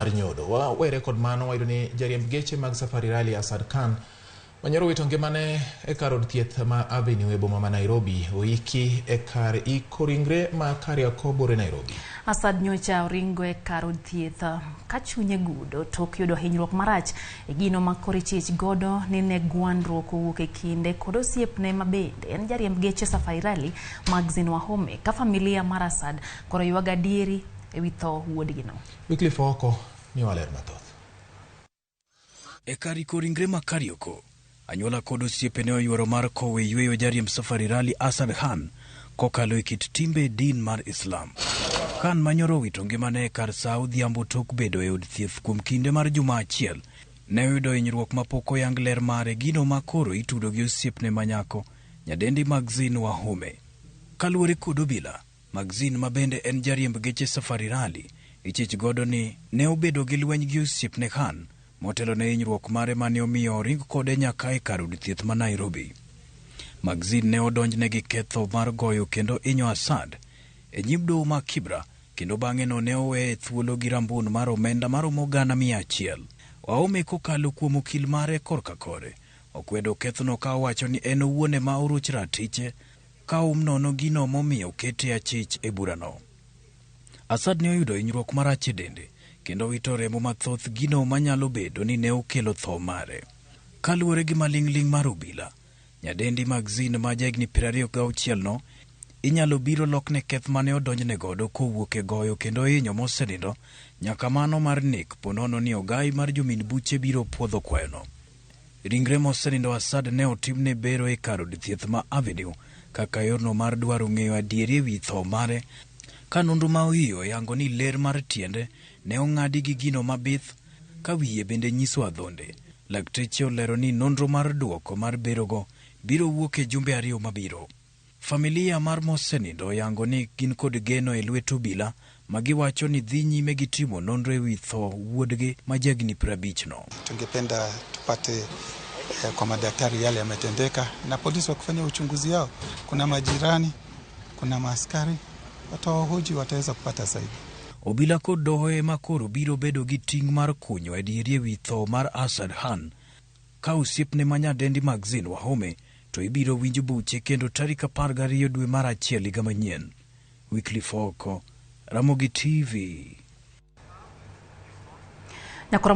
mar nyodo. Wawere kod mano, wayudo ni jariemb geche mag Safari Rally Asad Khan manyoro wito ngimane e kar od thieth ma Avenue e boma ma Nairobi oiki e kar iko ringre ma Kariakoo Bore Nairobi. Asad nyocha oringo e kar od thieth ka chunye gudo tok yudo hinyruok marach e gino ma koro ichich godo ni ne gwandruok owuok e kinde kod osiepne ma bende en jariemb geche Safari Rally Maxine Wahome ka familia mar Asad koro ywago adieri ewi tho wuodgino. Wycliffe Oko miyowa ler mathoth. E kar iko ringre ma Karioko, anyuola kod osiepe ne oyuoro mar kowo e yweyo jariemb Safari Rally Asad Khan kokalo e kit timbe din mar Islam. Khan manyoro owito ngimane e kar saa odhiambo tok bedo e od thieth kuom kinde mar juma achiel, ne oyudo hinyruok mapok oyang ler mare gino ma koro itudo gi osiepne ma nyako, nyadendi Maxine Wahome. Kaluwore kod obila, Maxine ma bende en jariemb geche Safari Rally, ichich godo ni ne obedo gi lweny gi osiepne Khan motelo ne hinyruok mare mane omiyo oring kode nyaka e kar od thieth ma Nairobi. Maxine ne odonjne gi ketho mar goyo kendo hinyo Asad e nyim doho ma Kibra kendo bang'e no ne oweye thuolo gi rambun mar omenda maromo 100,000. Wahome kokalo kuom okil mare korka kore, okwedo kethono ka owacho ni en owuon ema oruch ratiche ka um nono gino momiyo okete achich e burano. Asad ne oyudo hinyruok marach e dende kendo wito remo mathoth gino manyalo bedo ni ne okelo tho mare. Kaluwore gi maling'ling' mar obila, nyadendi Maxine ma jahigni 26 no inyalo biro lokne keth mane odonjne godo kowuok e goyo kendo hinyo mosenindo nyaka mano mar nek ponono ni ogai mar jomin buche biro puodho kwayono. Ringre mosenindo Asad ne otimne bero e kar od thieth ma Avenue kaka yorno mar dwaro ng'eyo adieri ewi tho mare ka nonro ma ohiyo oyango ni ler mar tiende ne ong'adi gi gino mabith ka wiye bende nyiso adhonde. Lakteche olero ni nonro mar duoko mar berogo biro wuok e jumbe 2 mabiro. Familia mar mosenindo oyango ni gin kod geno e lwet obila ma giwacho ni dhi nyime gi timo nonro ewi tho wuodgi ma jahigni 50 no. Tungependa tupate kwa madaktari yale yametendeka na polisi wakifanya uchunguzi yao. Kuna majirani, kuna maaskari, watawahoji wataweza kupata zaidi. Obila kod doho ema koro biro bedo gi ting' mar kunyo adieri ewi tho mar Asad Khan ka osiepne ma nyadendi Maxine Wahome to ibiro winj buche kendo tarik 12 dwe mar achiel higa manyien. Wycliffe Oko, Ramogi TV. Nyakoro.